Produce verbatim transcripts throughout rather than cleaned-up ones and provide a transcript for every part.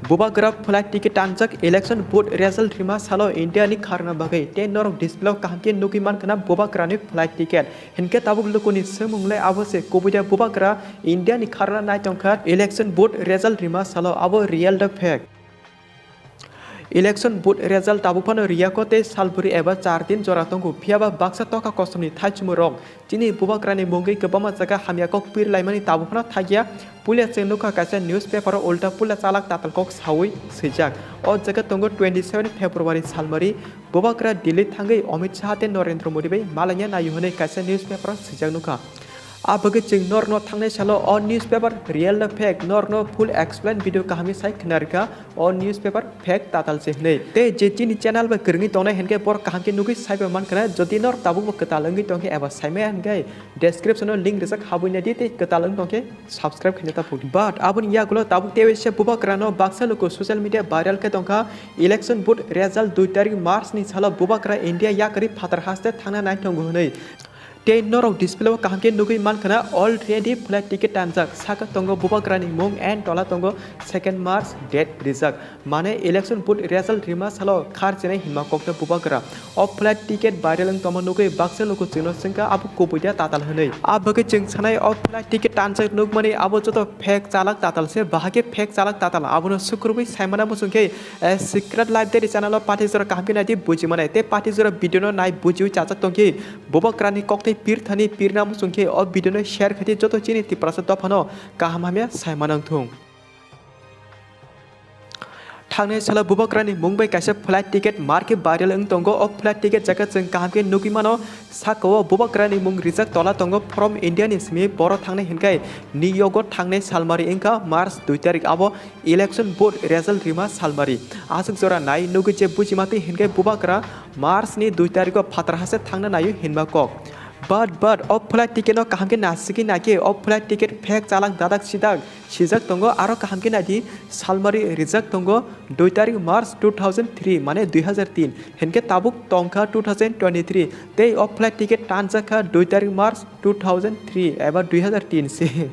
Bubagra flight ticket tanjak, election vote result rima salo India ni kharna bagwi. Tei norok display o kaham khe nugwi mankha na Bubagra ni flight ticket. Hinkhe tabuk lukuni swngmung le abo se, kubui da Bubagra India ni kharna nai tongkha election vote result rima salo, abo real da fake? Election vote result tabuk phano riyako tei salburi eba char din jora tongo, phiyaba baksa toka kosomni thaichumui rok chini Bubagrani mungwi kwbangma jaga hamya kok pir laimani tabuk phano thakya. Puila chwng nukha kaisa newspaper o ulta puila chalak tatal kok sawi swijak. O jaga tongo twenty seven February salmari Bubagra Delhi thangwi Amit Shah tei Narendra Modi bai malaina naio hwnwi kaisa newspaper o swijak nukha. A bagwi chwng norno thangnai salo o newspaper real na fake, norno full explain video kaham khe sai khna rikha o newspaper fake tatal se hwnwi. Tei je chini channel bai kwrwngwi tongnai hinkhe borok kaham khe nugwi saiba mankha na, jodi nor tabukbo kwtal wngwi tongkhe eba saimaya hinkhe description o link rijak, habwi naidi tei kwtal wng tongkhe subscribe khaina ta phuk. But aboni yagulo tabuk tei waisa Bubagrano baksa luku social media viral khe tongkha election vote result dui tarik March ni salo Bubagra India yakarwi phatar haste thangna nai tongo hwnwi. Tei norok display o kaham khe nugwi mankha na, already flight ticket tanjak, saka tongo Bubagrani mung and tola tongo second March date rijak. Mane election vote result rima salo khar chenai hinma kokno Bubagra. O flight ticket viral wng tongma nugwi baksa luku chwngno swngkha abo kubui da tatal hwnwi. A bagwi chwng sanai o flight ticket tanjak nukmani abo joto fake chalak tatal se, bahai khe fake chalak tatal abono sukrubwi saimana muchung khe, eh, Secret Library channel o pathi jora kaham khe naidi bujimanai tei pathi jora video no nai bujiwi chajak tongkhe. Bubagrani koktwi pir thani pirna muchung khe o video no share khaidi joto chini Tiprasa dophano kaham hamya saimana wngthung. Thangnai salo Bubagrani mung bai kaisa flight ticket mar khe viral wng tongo. O flight ticket jaga chwng kaham khe nugwi mano, saka o Bubagrani mung rijak tola tongo from India ni simi, boro thangnai hinkhe New York o thangnai salmari wngkha March dui tarik, abo election vote result rima salmari. Aswk jora nai nugwi je bujimatwi hinkhe Bubagra March ni dui tarik o phatar hase thangna naio hinma kok. But, but, o flight ticket no kaham khe nasigwi naikhe o flight ticket fake chalak dadak sidak sijak tongo, aro kaham khe naidi salmari rijak tongo dui tarik March two thousand three, mane dui hazar tin, hinkhe tabuk tongkha two thousand twenty-three, tei o flight ticket tanjak kha dui tarik March two thousand three eba dui hazar tin se.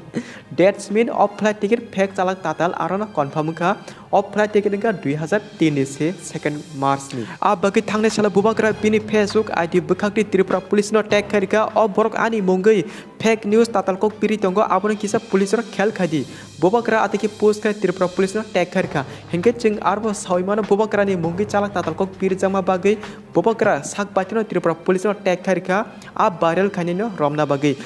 That's mean o flight ticket fake chalak tatal, arono confirm wngkha o flight ticket wngkha dui hazar tin ni se second March ni. A bagwi thangnai salo Bubagra bini Facebook I D bwkhakni Tripura police no tag khairikha, o borok ani mungwi fake news tatal kok piri tongo, abono kisa police rok khel khaidi. Bubagra atiki post khai Tripura police no tag khairikha. Hinkhe chwng arbo sawi mano Bubagrani mungwi chalak tatal kok pirijakma bagwi Bubagra sak baitheno Tripura police no tag khairikha, a viral khainino romna bagwi.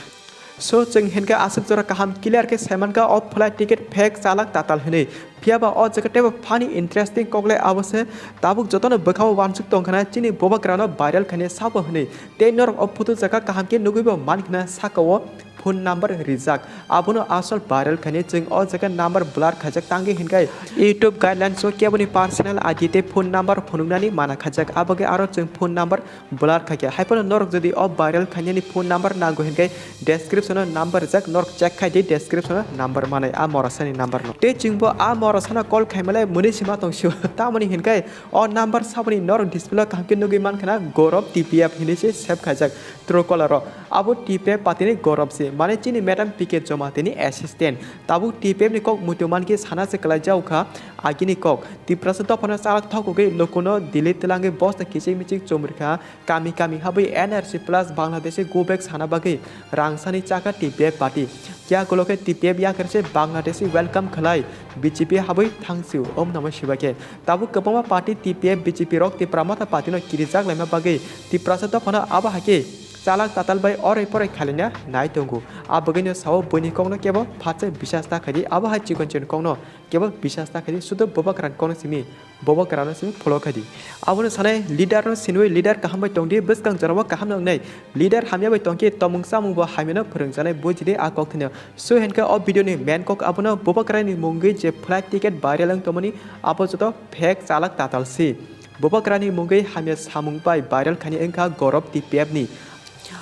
So chwng hinkhe aswk jora kaham clear khe saimankha o flight ticket fake chalak tatal hwnwi. Phiyaba o jaga teibo funny interesting kok le abo se, tabuk jotono bwkhao uansuk tongkhana chini Bubagrano viral khainai sabo hwnwi. Tei norok o photo jaga kaham khe nugwibo mankhana saka o phone number rijak. Abono asol viral khainai chwng o jaga number blur khaijak tangwi hinkhe YouTube guidelines o keboni personal I D tei phone number phunuknani mana khaijak. Abagwi aro chwng phone number blur khaikha. Haiphano norok jodi o viral khainani phone number nango hinkhe description o number rijak, norok check khaidi description o number manai a morasani number no. Tei chwngbo a morasano call khaimalai mwnwi sima tongsio. Tamoni hinkhe o number saboni norok display o kaham khe nugwi mankhana Gaurav T P F hinwi se save khaijak Truecaller o. Abo T P F party ni Gaurav se, mane chini madam P K Jamatia ni assistant. Tabuk T P F ni kok muitu mankhe sana se kwlai jaokha agini kok. Tiprasa dophano chalak thokogwi lukuno Delhi twlangwi bosta kichik michik chumrikha. Kami kami habwi N R C plus Bangladeshi go back sana bagwi rang sani chakha T P F party. Kya kolo khe T P F yakar se Bangladeshi welcome khlai B J P habwi thangsio. Om Namah Shivaya khe tabuk kwbangma party T P F B J P rok Tipra Motha party no kirijak laima bagwi Tiprasa dophano abo hai khe chalak tatal bai oroi poroi khailina nai tongo. A bagwino sao buini kokno kebo phatsa bisas ta khaidi, abo hai chikon chikon kokno kebo bisas ta khaidi, sudo Bubagrani kokno simi Bubagrano simi follow khaidi. Abono sanai leader no sinwi leader kaham bai tongdi, bwskang jorao kaham no wngnai. Leader hamya bai tongkhe tomung chamung bo hamya no phwrwngjaknai, bujidi a kok thani. So hinkhe o video ni main kok abono Bubagrani mungwi je flight ticket viral wng tongmani abo joto fake chalak tatal si. Bubagrani mungwi hamya samung bai viral khainai wngkha Gaurav T P F ni.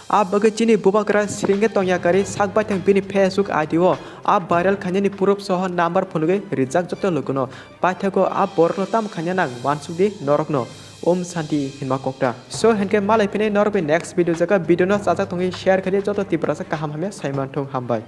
A bagwi chini Bubagra siringkhe tongya kari sak baithang bini Facebook I D o a viral khainani proof soho number phunugwi rijak joto lukuno. Paithago a borokno tamo khaina nang uansukdi norokno. Om Shanti hinma kokta. So hinkhe malai phinai norok bai next video jaga, video no chajak tongwi share khaidi joto Tiprasa kaham hamya saimanthung, hambai.